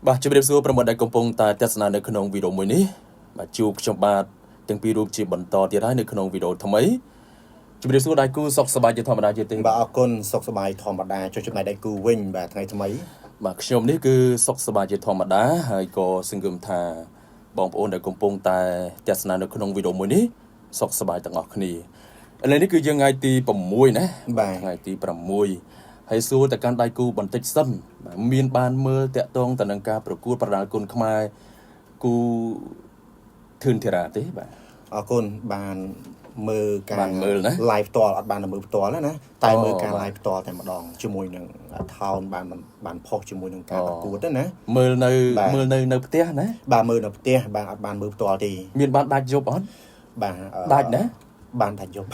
បាទជម្រាបសួរប្រិយមិត្តដែលកំពុងតែទស្សនានៅក្នុងវីដេអូមួយនេះបាទជួបខ្ញុំបាទទាំងពីររូបជាបន្តទៀតហើយនៅក្នុងវីដេអូថ្មីជម្រាបសួរដៃគូសុខសប្បាយជាធម្មតាជាទេ បាទអរគុណសុខសប្បាយធម្មតាចុះចំណែកដៃគូវិញបាទថ្ងៃថ្មី បាទខ្ញុំនេះគឺសុខសប្បាយជាធម្មតាហើយក៏សង្ឃឹមថាបងប្អូនដែលកំពុងតែទស្សនានៅក្នុងវីដេអូមួយនេះសុខសប្បាយទាំងអស់គ្នាឥឡូវនេះគឺយើងថ្ងៃទី6ណា បាទ ថ្ងៃទី6ហើយសួរទៅកាន់ដៃគូបន្តិចសិនបាទមានបានមើលតាក់ទងទៅនឹងការប្រកួតប្រដាល់គុណខ្មែរគូធឿនធីរ៉ាទេបាទ អរគុណបានមើលការ បានមើលណា live ផ្ទាល់អត់បានមើលផ្ទាល់ទេណាតែ អូ មើលការ បាទ live ផ្ទាល់តែម្ដងជាមួយនឹង town បានបានផុសជាមួយនឹងការប្រកួតទេណា មើលនៅ បាទ មើលនៅនៅផ្ទះណា បាទមើលនៅផ្ទះបាទអត់បានមើលផ្ទាល់ទេ មានបានដាច់យប់អត់ បាទ ដាច់ណា បានដាច់យប់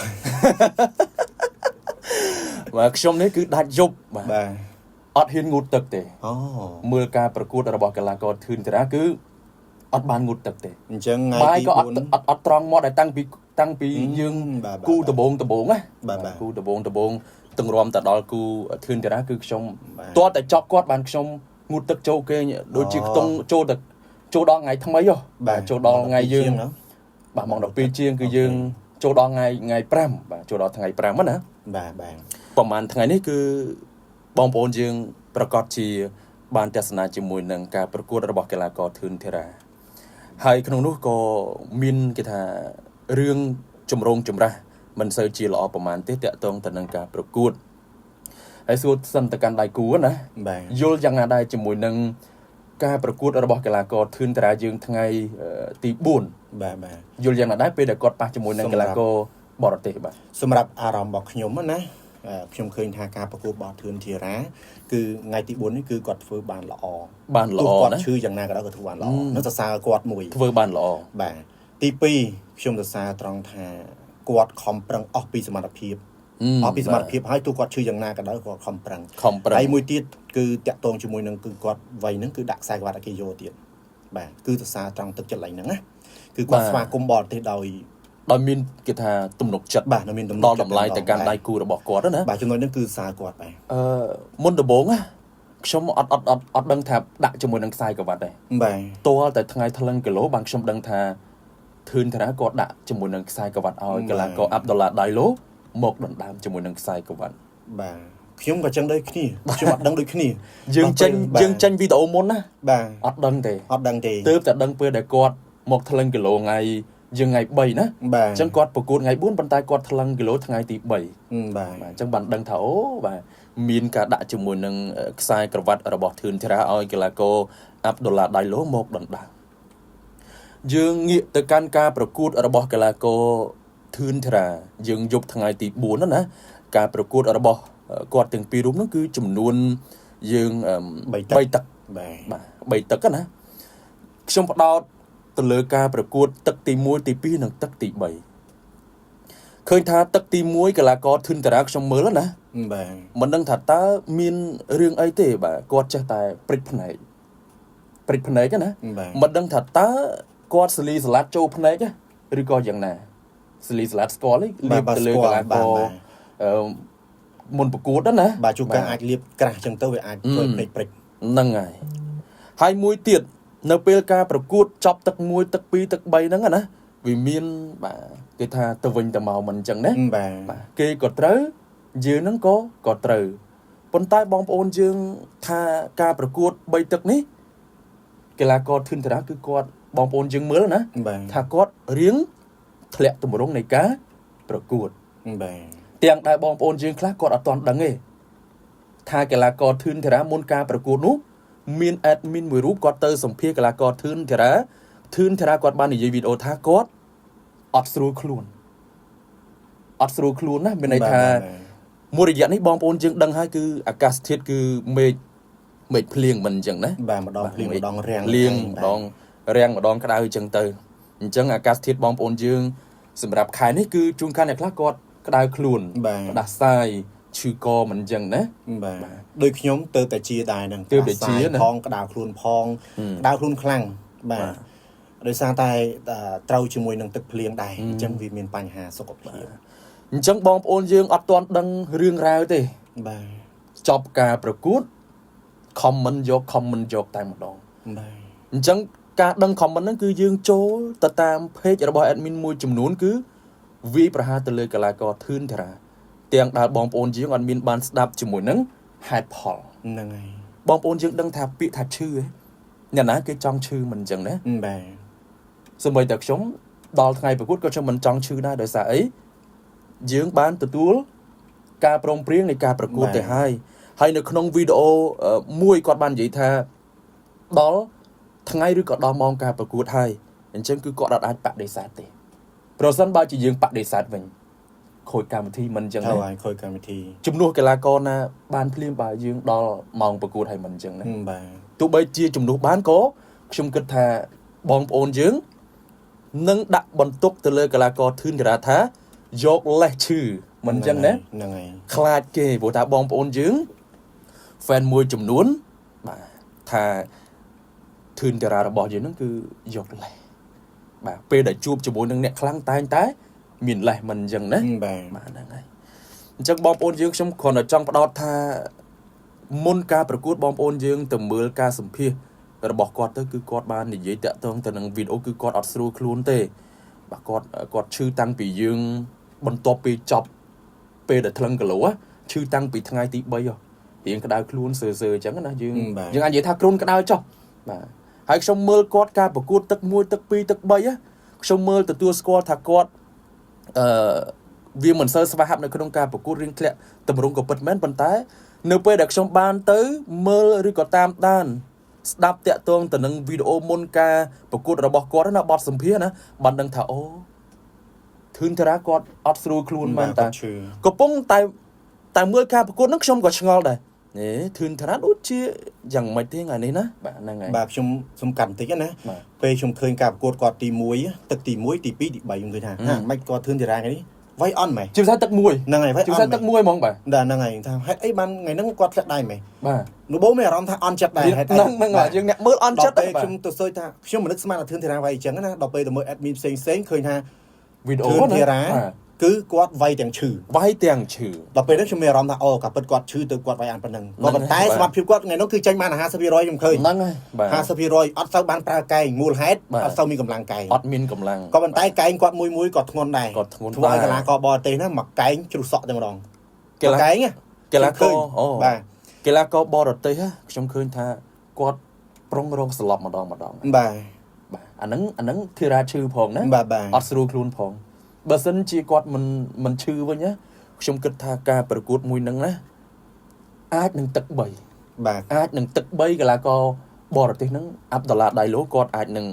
បាទខ្ញុំនេះគឺដាច់យប់បាទ បាទ អត់ហ៊ានងូតទឹកទេ អូ មើលការប្រកួតរបស់កីឡាករធឿនធីរ៉ាគឺអត់បានងូតទឹកទេ អញ្ចឹងថ្ងៃ បាយ ទី ក៏អត់ 4 អត់អត់ត្រង់មាត់ដែរតាំងពីតាំងពីយើង បាទបាទ គូដបងដបងណា បាទបាទ គូដបងដបងទាំងរំទៅដល់គូធឿនធីរ៉ាគឺខ្ញុំ បាទ ទាល់តែចប់គាត់បានខ្ញុំងូតទឹកចូលគេងដូចជា អូ ខ្ទង់ចូលទៅចូលដល់ថ្ងៃថ្មីហ៎ បាទ ចូលដល់ថ្ងៃយើង ជាងហ៎ បាទម៉ោង12ជាងគឺយើងចូលដល់ថ្ងៃថ្ងៃ5បាទចូលដល់ថ្ងៃ5ហ្នឹងណា បាទបាទ ប្រហែលថ្ងៃនេះគឺបងប្អូនយើងប្រកាសជា បានទស្សនាជាមួយនឹងការប្រកួតរបស់កីឡាករធឿនធីរ៉ាហើយក្នុងនោះក៏មានគេថារឿងចម្រូងចម្រាសមិនសូវជាល្អប្រហែលទេតាក់ទងទៅនឹងការប្រកួតហើយសួរសិនទៅកាន់ដៃគូណា បាទ យល់យ៉ាងណាដែរជាមួយនឹងការប្រកួតរបស់កីឡាករធឿនធីរ៉ាយើងថ្ងៃទី4 បាទបាទ យល់យ៉ាងណាដែរពេលដែលគាត់ប៉ះជាមួយនឹងកីឡាករបរទេសបាទ សម្រាប់អារម្មណ៍របស់ខ្ញុំណាខ្ញុំឃើញថាការប្រកួតរបស់ធឿនធីរ៉ាគឺថ្ងៃទី4នេះគឺគាត់ធ្វើបានល្អ បានល្អ ទោះគាត់ ណា ឈឺយ៉ាងណាក៏ដោយក៏ធ្វើបានល្អនឹងសរសើរគាត់មួយ ធ្វើបានល្អ បាទទី2ខ្ញុំសរសើរត្រង់ថាគាត់ខំប្រឹងអស់ពីសមត្ថភាពអស់ពីសមត្ថភាពហើយទោះគាត់ឈឺយ៉ាងណាក៏ដោយគាត់ខំប្រឹង ខំប្រឹង ហើយមួយទៀតគឺតាក់ទងជាមួយនឹងគឺគាត់វ័យហ្នឹងគឺដាក់ខ្សែក្បាត់ឲ្យគេយកទៀតបាទគឺសរសើរត្រង់ទឹកចិត្តឡើងហ្នឹងណាគឺគាត់ស្វាគមន៍បរទេសដោយ ដោយមានគេថាទំនុកចិត្ត បាទនៅមានទំនុក ដល់តម្លៃទៅកាន់ បាទ ដៃគូរបស់គាត់ហ្នឹងណា បាទចំណុចហ្នឹងគឺសរសើរគាត់បាទ អឺមុនដំបូងណាខ្ញុំអត់អត់អត់អត់ដឹងថាដាក់ជាមួយនឹងខ្សែក្រវ៉ាត់ទេ បាទ ទាល់តែថ្ងៃថ្លឹងគីឡូបានខ្ញុំដឹងថាធឿនធារាគាត់ដាក់ជាមួយនឹងខ្សែក្រវ៉ាត់ឲ្យកីឡាករអាប់ដុលឡាដៃឡូមកដណ្ដើមជាមួយនឹងខ្សែក្រវ៉ាត់ បាទខ្ញុំក៏ចឹងដូចគ្នាខ្ញុំអត់ដឹងដូចគ្នា យើងចេញ បាទ យើងចេញវីដេអូមុនណា បាទ អត់ដឹងទេ អត់ដឹងទេ ទើបតែដឹងពេលដែលគាត់មកថ្លឹងគីឡូថ្ងៃយើងថ្ងៃ3ណា បាទ អញ្ចឹងគាត់ប្រកួតថ្ងៃ4ប៉ុន្តែគាត់ថ្លឹងគីឡូថ្ងៃទី3 បាទ បាទអញ្ចឹងបានដឹងថាអូបាទមានការដាក់ជាមួយនឹងខ្សែក្រវ៉ាត់របស់ធឿនធីរ៉ាឲ្យកីឡាករអាប់ដុលឡាដៃឡូមកដណ្ដើមយើងងាកទៅកាន់ការប្រកួតរបស់កីឡាករធឿនធីរ៉ាយើងយប់ថ្ងៃទី4ហ្នឹងណាការប្រកួតរបស់គាត់ទាំងពីររូបហ្នឹងគឺចំនួនយើង3ទឹក បាទ បាទ3ទឹកហ្នឹងណាខ្ញុំផ្ដោតទៅលើការប្រកួតទឹកទី1ទី2និងទឹកទី3ឃើញថាទឹកទី1កីឡាករធឿនតារាខ្ញុំមើលណា បាទ មិនដឹងថាតើមានរឿងអីទេបាទគាត់ចេះតែព្រិចភ្នែកព្រិចភ្នែកណា បាទ មិនដឹងថាតើគាត់សលីស្លាត់ចូលភ្នែកឬក៏យ៉ាងណាសលីស្លាត់ស្គាល់ទេលាបទៅលើកីឡាករអឺមុនប្រកួតណា បាទជួនកាលអាចលាបក្រាស់ចឹងទៅវាអាចធ្វើភ្នែកព្រិច ហ្នឹងហើយហើយមួយទៀតនៅពេលការប្រកួតចប់ទឹក1ទឹក2ទឹក3ហ្នឹងណាវាមានបាទគេថាទៅវិញទៅមកមិនអញ្ចឹងណា បាទ បាទគេក៏ត្រូវយើងហ្នឹងក៏ក៏ត្រូវប៉ុន្តែបងប្អូនយើងថាការប្រកួត3ទឹកនេះកីឡាករធឿនធារាគឺគាត់បងប្អូនយើងមើលណា បាទ ថាគាត់រៀងធ្លាក់ទម្រង់នៃការប្រកួត បាទ ទាំងដែលបងប្អូនយើងខ្លះគាត់អត់ទាន់ដឹងទេថាកីឡាករធឿនធារាមុនការប្រកួតនោះមាន admin មួយរូបគាត់ទៅសម្ភាសកីឡាករធឿនធារាធឿនធារាគាត់បាននិយាយវីដេអូថាគាត់អត់ស្រួលខ្លួនអត់ស្រួលខ្លួនណាមានន័យថាមួយរយៈនេះបងប្អូនយើងដឹងហើយគឺអាកាសធាតុគឺមេឃមេឃភ្លៀងមិនអញ្ចឹងណា បាទម្ដងភ្លៀងម្ដងរាំង ភ្លៀងម្ដងរាំងម្ដងក្តៅអញ្ចឹងទៅអញ្ចឹងអាកាសធាតុបងប្អូនយើងសម្រាប់ខែនេះគឺជួនកាលអ្នកខ្លះគាត់ក្តៅខ្លួន បាទ ផ្ដាសាយឈឺកមិនអញ្ចឹងណា បាទដូចខ្ញុំទៅតែជាដែរហ្នឹង ទើបតែជាណា ផងក្តៅខ្លួនផងក្តៅខ្លួនខ្លាំងបាទដោយសារតែត្រូវជាមួយនឹងទឹកភ្លៀងដែរអញ្ចឹងវាមានបញ្ហាសុខភាព អញ្ចឹងបងប្អូនយើងអត់ទាន់ដឹងរឿងរ៉ាវទេ បាទ ចប់ការប្រកួត comment យក comment យកតែម្ដង បាទ អញ្ចឹងការដឹង comment ហ្នឹងគឺយើងចូលទៅតាម page របស់ admin មួយចំនួនគឺវាយប្រហារទៅលើកីឡាករធឿនធារាទាំងដែលបងប្អូនយើងអត់មានបានស្ដាប់ជាមួយនឹងហេតុផល ហ្នឹងហើយ បងប្អូនយើងដឹងថាពាក្យថាឈឺហ៎អ្នកណាគេចង់ឈឺមិនអញ្ចឹងណា បាទ សូម្បីតែខ្ញុំដល់ថ្ងៃប្រកួតក៏ខ្ញុំមិនចង់ឈឺដែរដោយសារអីយើងបានទទួលការព្រមព្រៀងនៃការប្រកួតទៅហើយហើយនៅក្នុងវីដេអូមួយគាត់បាននិយាយថាដល់ថ្ងៃឬក៏ដល់ម៉ោងការប្រកួតហើយអញ្ចឹងគឺគាត់អត់អាចបដិសេធទេប្រសិនបើជាយើងបដិសេធវិញខូចកម្មវិធីមិនអញ្ចឹងណា ត្រូវហើយខូចកម្មវិធី ជំនួសកីឡាករណាបានភ្លាមបើយើងដល់ម៉ោងប្រកួតហើយមិនអញ្ចឹងណា បាទ ទោះបីជាជំនួសបានក៏ខ្ញុំគិតថាបងប្អូនយើងនឹងដាក់បន្ទុកទៅលើកីឡាករធឿនធារាថាយកលេសឈឺមិនអញ្ចឹងណា ហ្នឹងហើយ ខ្លាចគេព្រោះថាបងប្អូនយើង fan មួយចំនួនបាទថាធឿនធារារបស់យើងហ្នឹងគឺយកលេសបាទពេលដែលជួបជាមួយនឹងអ្នកខ្លាំងតែងតែ មានលេសមិនអញ្ចឹងណា បាទ បាទហ្នឹងហើយអញ្ចឹងបងប្អូនយើងខ្ញុំគ្រាន់តែចង់ផ្ដោតថាមុនការប្រកួតបងប្អូនយើងទៅមើលការសម្ភាសរបស់គាត់ទៅគឺគាត់បាននិយាយតាក់ទងទៅនឹងវីដេអូគឺគាត់អត់ស្រួលខ្លួនទេបាទគាត់គាត់ឈឺតាំងពីយើងបន្ទាប់ពីចប់ពេលដែលថ្លឹងគីឡូហ៎ឈឺតាំងពីថ្ងៃទី3ហ៎រៀងក្តៅខ្លួនសើសើអញ្ចឹងណាយើងយើងអាចនិយាយថាគ្រុនក្តៅចុះបាទហើយខ្ញុំមើលគាត់ការប្រកួតទឹក1ទឹក2ទឹក3ហ៎ខ្ញុំមើលទទួលស្គាល់ថាគាត់អឺវាមិនសូវស្វាហាប់នៅក្នុងការប្រកួតរៀងធ្លាក់តម្រង់ក៏ពិតមែនប៉ុន្តែនៅពេលដែលខ្ញុំបានទៅមើលឬក៏តាមដានស្ដាប់តាក់ទងទៅនឹងវីដេអូមុនការប្រកួតរបស់គាត់ណាបទសម្ភាសន៍ណាបានដឹងថាអូធឿនធារាគាត់អត់ស្រួលខ្លួនមែនតា គាត់ឈឺ កំពុងតែតែមើលការប្រកួតហ្នឹងខ្ញុំក៏ឆ្ងល់ដែរនេះធឿនធារាដូចជាយ៉ាងម៉េចទេថ្ងៃនេះណាបាទហ្នឹងហើយ បាទខ្ញុំសំកាត់បន្តិចណា បាទ ពេលខ្ញុំឃើញការប្រកួតគាត់ទី1ទឹកទី1ទី2ទី3ខ្ញុំឃើញថាហាមិនគាត់ធឿនធារាថ្ងៃនេះវាយអន់ម៉េះ ជាភាសាទឹកមួយ ហ្នឹងហើយវាយអ ជាភាសា ន់ ទឹកមួយហ្មងបាទ បាទហ្នឹងហើយថាហេតុអីបានថ្ងៃហ្នឹងគាត់ធ្លាក់ដៃម៉េះ បាទ នោះបងមានអារម្មណ៍ថាអន់ចិត្តដែរហេតុអី ហ្នឹងហ្នឹងហើយយើងអ្នកមើលអន់ ដល់ ចិត្តបាទ ពេលខ្ញុំទៅសើចថាខ្ញុំមិននឹកស្មានថាធឿនធារាវាយអញ្ចឹងណាដល់ពេលទៅមើល admin ផ្សេងផ្សេងឃើញថា វីដេអូ ធឿន ណា ធារា បាទ គឺគាត់វាយទាំងឈឺ វាយទាំងឈឺ ដល់ពេលហ្នឹងខ្ញុំមានអារម្មណ៍ថាអូកាពិតគាត់ឈឺទៅគាត់វាយអានប៉ុណ្ណឹង ហ្នឹង ក៏ប៉ុន្តែ ហើយ សមត្ថភាពគាត់ថ្ងៃនោះគឺចេញបាន50%ខ្ញុំឃើញ ហ្នឹងហើយបាទ 50%អត់សូវបានប្រើកែងមូលហេតុ បាទ អត់សូវមានកម្លាំងកែង អត់មានកម្លាំង ក៏ប៉ុន្តែកែងគាត់មួយមួយក៏ធ្ងន់ដែរ ក៏ធ្ងន់ ធ្វើឲ្ដែរ យកីឡាករបរទេសណាមកកែងជ្រុះសក់តែម្ដង កីឡា កែងណា កីឡាករ ខ្ញុំឃើញ អូ បាទ កីឡាករបរទេសហ៎ខ្ញុំឃើញថាគាត់ប្រុងរងស្លាប់ម្ដងម្ដង បាទ បាទអាហ្នឹងអាហ្នឹងធីរ៉ាឈឺផងណា បាទបាទ អត់ស្រួលខ្លួនផងបើសិនជាគាត់មិនមិនឈឺវិញណាខ្ញុំគិតថាការប្រកួតមួយហ្នឹងណាអាចនឹងទឹក3 បាទ អាចនឹងទឹក3កីឡាករបរទេសហ្នឹងអាប់ដុល្លាដៃឡូគាត់អាចនឹង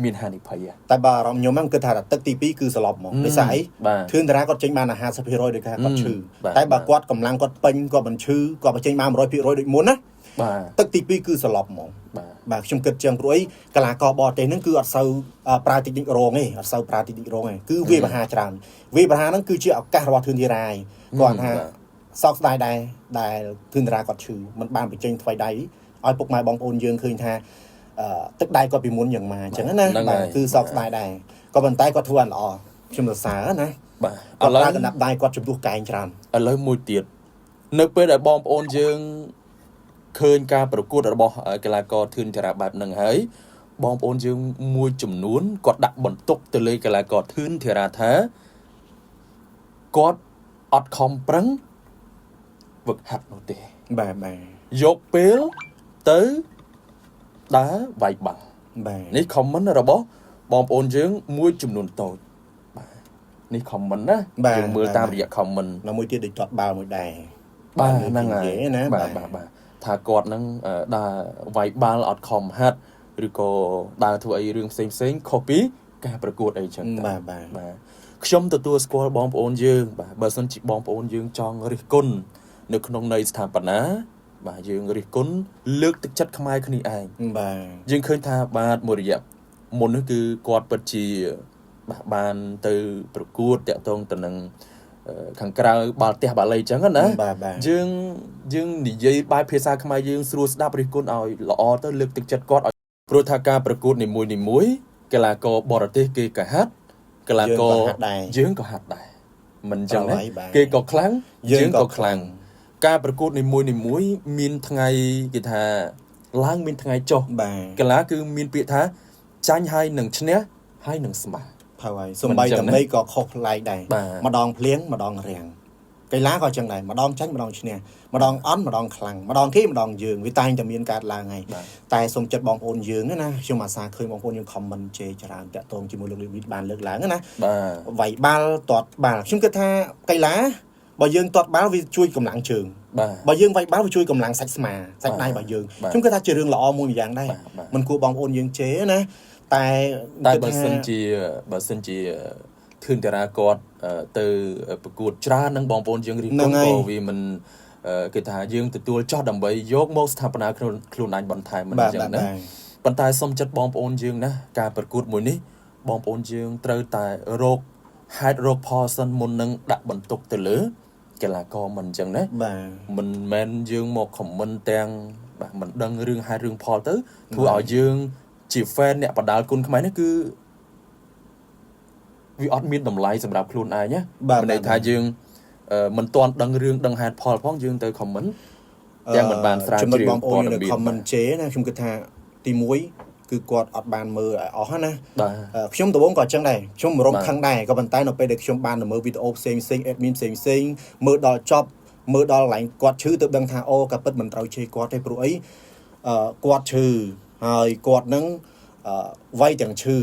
មានហានិភ័យហ៎ តែបើអារម្មណ៍ខ្ញុំហ្នឹងគឺថាទឹកទី2គឺស្លាប់ហ្មងដោយសារអី បាទ ធឿនតារាគាត់ចេញបានតែ50%ដោយការគាត់ឈឺ បាទ តែបើគាត់កម្លាំងគាត់ពេញគាត់មិនឈឺគាត់បញ្ចេញបាន100%ដូចមុនណា បាទ ទឹកទី2គឺស្លាប់ហ្មង បាទ បាទខ្ញុំគិតចឹងព្រោះអីកីឡាករបរទេសហ្នឹងគឺអត់សូវប្រើតិចនិចរងទេអត់សូវប្រើតិចនិចរងទេគឺវាបហាច្រើនវាបហាហ្នឹងគឺជាឱកាសរបស់ធឿនធារាយគាត់ថា បាទ សោកស្ដាយដែរដែលធឿនធារាគាត់ឈឺមិនបានបញ្ចេញថ្វីដៃឲ្យពុកម៉ែបងប្អូនយើងឃើញថាអឺទឹកដៃគាត់ពីមុនយ៉ាងម៉ាអញ្ចឹងណា ហ្នឹងហើយ បាទគឺសោកស្ដាយដែរក៏ប៉ុន្តែគាត់ធ្វើបានល្អខ្ញុំសរសើរណា បាទ គាត់ ឥឡូវ ប្រើកណ្ដាប់ដៃគាត់ជំនួសកែងច្រើន ឥឡូវមួយទៀតនៅពេលដែលបងប្អូនយើងឃើញការប្រកួតរបស់កីឡាករធឿនធារាបែបហ្នឹងហើយបងប្អូនយើងមួយចំនួនគាត់ដាក់បន្ទុកទៅលើកីឡាករធឿនធារាថាគាត់អត់ខំប្រឹងវឹកហាត់នោះទេ បាទបាទ យកពេលទៅដើរវាយបាល់ បាទ នេះ comment របស់បងប្អូនយើងមួយចំនួនតូចបាទនេះ comment ណា បាទ យើងមើលតាមរយៈ comment នៅមួយទៀតដូចទាត់បាល់មួយដែរ បាទ លើ ហ្នឹងហើយ គេនិយាយណា បាទ បាទ បាទបាទថាគាត់ហ្នឹងដើរវាយបាល់អត់ខំហាត់ឬក៏ដើរធ្វើអីរឿងផ្សេងផ្សេងៗខុសពីការប្រកួតអីចឹងទៅ បាទបាទ បាទខ្ញុំទទួលស្គាល់បងប្អូនយើងបាទបើសិនជាបងប្អូនយើងចង់រិះគន់នៅក្នុងន័យស្ថាបនាបាទយើងរិះគន់លើកទឹកចិត្តខ្មែរគ្នាឯង បាទ យើងឃើញថាបាទមួយរយៈមុននេះគឺគាត់ពិតជាបាទបានទៅប្រកួតតាក់ទងទៅនឹងខាងក្រៅបាល់ទះបាល់អីចឹងណា បាទបាទ យើងយើងនិយាយបែបភាសាខ្មែរយើងស្រួលស្ដាប់រិះគន់ឲ្យល្អទៅលើកទឹកចិត្តគាត់ឲ្យព្រោះថាការប្រកួតនីមួយៗកីឡាករបរទេសគេក៏ហាត់កីឡាករយើងក៏ហាត់ដែរមិនចឹងណាគេក៏ខ្លាំងយើងក៏ខ្លាំងការប្រកួតនីមួយៗមានថ្ងៃគេថា ឡើងមានថ្ងៃចុះ បាទ កីឡាគឺមានពាក្យថាចាញ់ហើយនឹងឈ្នះហើយនឹងស្មើ ផៅហើយសំបី មិនចឹងណា តែមេឃក៏ខុសប្លែកដែរ បាទ ម្ដងភ្លៀងម្ដងរាំងកីឡាក៏ចឹងដែរម្ដងចាញ់ម្ដងឈ្នះម្ដងអន់ម្ដងខ្លាំងម្ដងគេម្ដងយើងវាតែងតែមានកើតឡើងហើយ បាទ តែសូមចិត្តបងប្អូនយើងណាខ្ញុំអាសាឃើញបងប្អូនយើង comment ជេរច្រើនតាក់ទងជាមួយលោកលីវីតបានលើកឡើងណា បាទ វាយបាល់ទាត់បាល់ខ្ញុំគិតថាកីឡាបើយើងទាត់បាល់វាជួយកម្លាំងជើង បាទ បើយើងវាយបាល់វាជួយកម្លាំងសាច់ស្មាសាច់ដៃរបស់យើង បាទ ខ្ញុំគិតថាជារឿងល្អមួយម្យ៉ាងដែរ បាទបាទ មិនគួរបងប្អូនយើងជេរណាតែ តែបើ គិតថា សិនជាបើសិនជាធឿនតារាគាត់ទៅប្រកួតច្រើននឹងបងប្អូនយើងរិះគន់ក៏វាមិនគេថាយើងទទួលចោះដើម្បីយកមកស្ថាបនាខ្លួនខ្លួនឯងបន្ថែមមិនអ បាទ ញ្ចឹងណា បាទបាទ ប៉ុន្តែសូមចិត្តបងប្អូនយើងណាការប្រកួតមួយនេះបងប្អូនយើងត្រូវតែរកហេតុរកផលសិនមុននឹងដាក់បន្ទុកទៅលើកីឡាករមិនអញ្ចឹងណា បាទ មិនមែនយើងមកខមមិនទាំងបាទមិនដឹងរឿងហេតុរឿងផលទៅធ្វើឲ្យយើងជា fan អ្នកបដាល់គុណខ្មែរនេះគឺវាអត់មានតម្លៃសម្រាប់ខ្លួនឯងណា បាទ មានន័យថាយើងមិនទាន់ដឹងរឿងដឹងហេតុផលផងយើងទៅខមមិនទាំងមិនបានស្រាវ ចំណុច ជ្រាវ បងប្អូននៅ ព័ត៌មាន comment ជេរណាខ្ញុំគិតថាទី1គឺគាត់អត់បានមើលឲ្យអស់ណា បាទ ខ្ញុំដំបូងក៏អញ្ចឹងដែរខ្ញុំរំ បាទ ខឹងដែរក៏ប៉ុន្តែនៅពេលដែលខ្ញុំបានទៅមើលវីដេអូផ្សេងផ្សេង admin ផ្សេងផ្សេងមើលដល់ចប់មើលដល់កន្លែងគាត់ឈឺទើបដឹងថាអូក៏ពិតមិនត្រូវជេរគាត់ទេព្រោះអីគាត់ឈឺហើយគាត់នឹងវាយទាំងឈឺ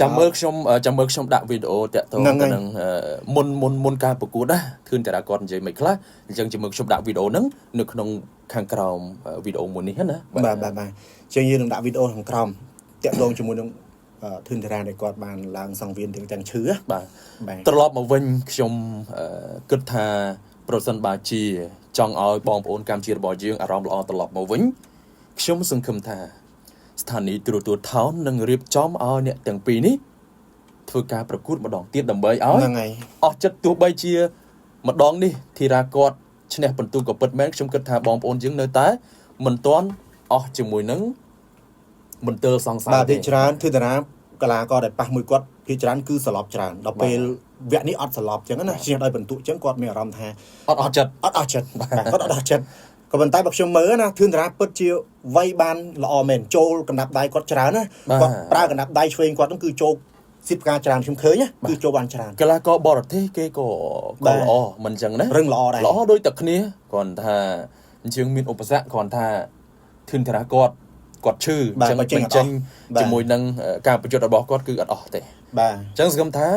ចាំមើលខ្ញុំចាំមើលខ្ញុំដាក់វីដេអូតាក់ទង ហ្នឹងហើយ ទៅនឹងមុនមុនមុនការប្រកួតណាធឿនតារាគាត់និយាយមិនខ្លះអញ្ចឹងចាំមើលខ្ញុំដាក់វីដេអូហ្នឹងនៅក្នុងខាងក្រោមវីដេអូមួយនេះណា បាទបាទបាទជាងយើងនឹងដាក់វីដេអូខាងក្រោមតាក់ទងជាមួយនឹងធឿនតារាដែលគាត់បានឡើងសង្វៀនទាំងទាំងឈឺណា បាទ បាទ ត្រឡប់មកវិញខ្ញុំគិតថាប្រសិនបើជាចង់ឲ្យបងប្អូនកម្ពុជារបស់យើងអារម្មណ៍ល្អត្រឡប់មកវិញខ្ញុំសង្ឃឹមថាស្ថានីយ៍ទូរទស្សន៍ថោននឹងរៀបចំឲ្យអ្នកទាំងពីរនេះធ្វើការប្រកួតម្ដងទៀតដើម្បីឲ្យ ហ្នឹងហើយ អស់ចិត្តទោះបីជា ម្ដងនេះធីរ៉ាគាត់ឈ្នះពិន្ទុក៏ពិតមែនខ្ញុំគិតថាបងប្អូនយើងនៅតែមិនទាន់អស់ជាមួយនឹងមន្ទិលសង្ស័យ បាទ ទេ ភាគច្រើនធឿនតារាកីឡាករដែលប៉ះមួយគាត់ភាគច្រើនគឺសន្លប់ច្រើនដល់ពេលវគ្គនេះអត់សន្លប់អញ្ចឹងណាឈ្នះដោយបន្ទុកអញ្ចឹងគាត់មានអារម្មណ៍ថា អត់អស់ចិត្ត អត់អស់ចិត្តបាទគាត់អត់អស់ចិត្តក៏ប៉ុន្តែបើខ្ញុំមើលណាធឿនតារាពិតជាវាយបានល្អមែនចូលកណ្ដាប់ដៃគាត់ច្រើនណា បាទ គាត់ប្រើកណ្ដាប់ដៃឆ្វេងគាត់ហ្នឹងគឺចូលស៊ីផ្កាច្រើនខ្ញុំឃើញណាគឺចូលបានច្រើន កីឡាករបរទេសគេក៏ បាទ ក៏ល្អមិនអញ្ចឹងណា រឹងល្អដែរ ល្អដូចតែគ្នាគ្រាន់ថាអញ្ចឹងមានឧបសគ្គគ្រាន់ថាធឿនធារាគាត់គាត់ឈឺ បាទ អញ្ចឹង គាត់ចេញអត់ បញ្ចេញ បាទ ជាមួយនឹងការប្រយុទ្ធរបស់គាត់គឺអត់អស់ទេ បាទ អញ្ចឹងសង្ឃឹមថា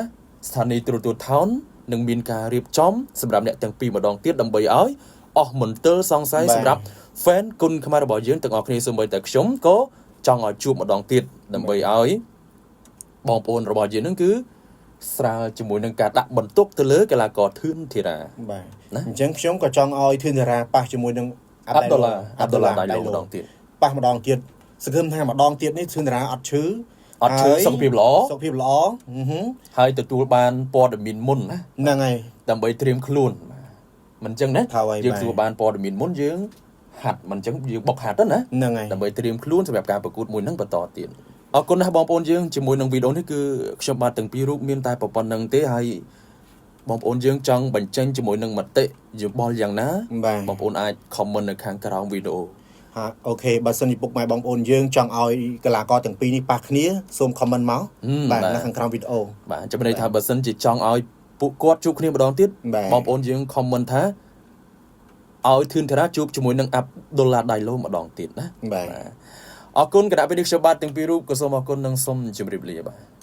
ស្ថានីយ៍ទូរទស្សន៍ថោននឹងមានការរៀបចំសម្រាប់អ្នកទាំងពីរម្ដងទៀតដើម្បីឲ្យអស់មន្ទិលសង្ស័យ បាទ សម្រាប់ fan គុណខ្មែររបស់យើងទាំងអស់គ្នាសូម្បីតែខ្ញុំក៏ចង់ឲ្យជួបម្ដងទៀតដើម្បីឲ្យបងប្អូនរបស់យើងនឹងគឺស្រាលជាមួយនឹងការដាក់បន្ទុកទៅលើកីឡាករធឿនធីរ៉ា បាទ ណា អញ្ចឹងខ្ញុំក៏ចង់ឲ្យធឿនតារាប៉ះជាមួយនឹង អាប់ឌុលឡាអាប់ឌុលឡាដៃឡូម្ដងទៀត ប៉ះម្ដងទៀតសង្ឃឹមថាម្ដងទៀតនេះធឿនតារាអត់ឈឺ អត់ឈឺ ហើយ សុខភាពល្អ សុខភាពល្អអឺហឹម ហើយទទួលបានព័ត៌មានមុនណា ហ្នឹងហើយ ដើម្បីត្រៀមខ្លួនបាទមិនអញ្ចឹងណា ថាហើយ យើង បាទ ទទួលបានព័ត៌មានមុនយើងហាត់មិនអញ្ចឹងយើងបុកហាត់ទៅណា ហ្នឹងហើយ ដើម្បីត្រៀមខ្លួនសម្រាប់ការប្រកួតមួយហ្នឹងបន្តទៀតអរគុណណាស់បងប្អូនយើងជាមួយនឹងវីដេអូនេះគឺខ្ញុំបាទទាំងពីររូបមានតែប៉ុណ្្នឹងទេហើយបងប្អូនយើងចង់បញ្ចេញជាមួយនឹងមតិយោបល់យ៉ាងណា បាទ បងប្អូនអាច comment នៅខាងក្រោមវីដេអូ ហា OK បើសិនជាពុកម៉ែបងប្អូនយើងចង់ឲ្យកីឡាករទាំងពីរនេះប៉ះគ្នាសូម comment មកបាទនៅខាងក្រោមវីដេអូ បាទចាំន័យថាបើសិនជាចង់ឲ្យពួកគាត់ជួបគ្នាម្ដងទៀត បាទ បងប្អូនយើង comment ថាឲ្យធឿនធារាជួបជាមួយនឹងអាប់ឌុលឡាដៃឡូម្ដងទៀតណា បាទ អរគុណគណៈពេលនេះខ្ញុំបាទទាំងពីររូបក៏សូមអរគុណនិងសូមជម្រាបលាបាទ